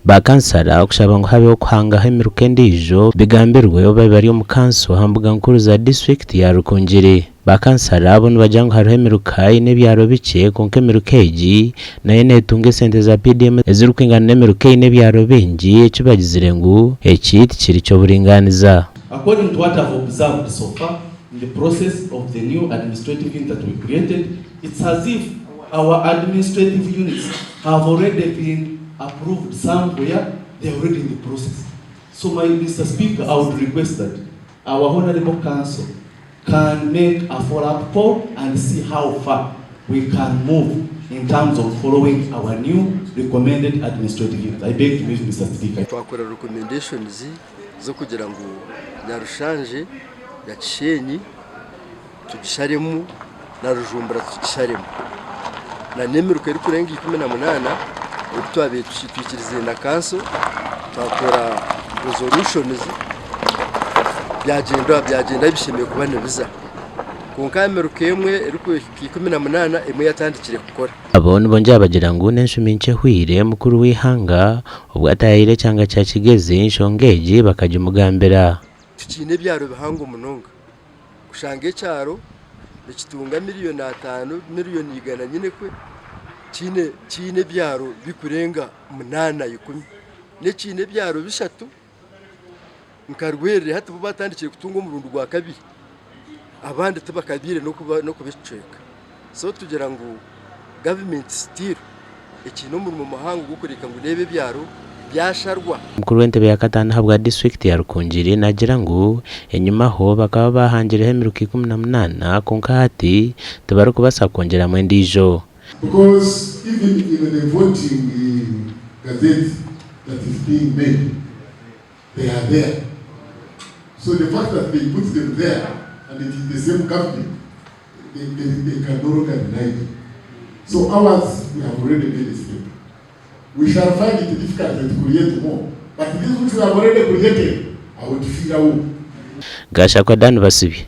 Ba kansara okushaba ngu habeho okuhangaho emiruka endiijo bigambirwe obu babaire bari omu kanso aha mbuga nkuru za disiturikiti ya Rukungiri. Ba kansara abo nibagira ngu hariho emiruka eine ebyaro bikye kwonka emiruka egi nayo netunga esente za PDM ezirikwingana n'emiruka eine ebyaro bingi eki bagizire ngu eki tikiri ky'oburingaaniza. According to what I've observed so far in the process of the new administrative unit that we created, it's as if our administrative units have already been approved somewhere, they are already in the process. So my Mister Speaker, I would request that our honorable council can make a follow-up call and see how far we can move in terms of following our new recommended administrative unit. I beg to move, Mister Speaker. Twakora recommendations z'okugira ngu Nyarushanje ya Kishenyi tugisharemu na Rujumbura tugisharemu na n'emiruka erikurenga 18 ei twabaire twikiriziine na kanso twakora resolutions byagyenda byagyenda ahu bishemereire kuba nibiza kwonka emiruka emwe erikuhika 18 emwe yatandikire kukora. Abo nibongyera bagira ngu n'enshumi nkye ehweire, mukuru w'eihanga obwo ataayaire ekyanga kya Kigezi enshonga egi bakagimugambira. Tikiine ebyaro bihango munonga. Kushanga ekyaro nikitunga miriyoni ataano, miriyoni igana nyine kwe, kiine kiine ebyaro bikurenga munaana ikumi. N'ekiine ebyaro bishatu nka Rwerere hati bo batandikire kutunga omurundi gwa kabiri, abandi tibakabaire n'okuba n'okuba ekicweka. So tugira ngu gavumenti still ekiine omurimo muhango gw'okureeka ngu n'ebi ebyaro byasharwa. Omukuru w'entebe ya kataano ahabwa disiturikiti ya Rukungiri naagira ngu enyimaho bakaba baahangireho emiruka 18 kwonka hati tibarikubaasa kwongyeramu endiijo. Because even in the voting gazette that is being made, they are there. So the fact that they put them there and it is the same government, they, they, they can no longer deny it. So ours, we have already made a step. We shall find it difficult to create more, but this which we have already created, I would figure out. Gashakwa Dan Basibye.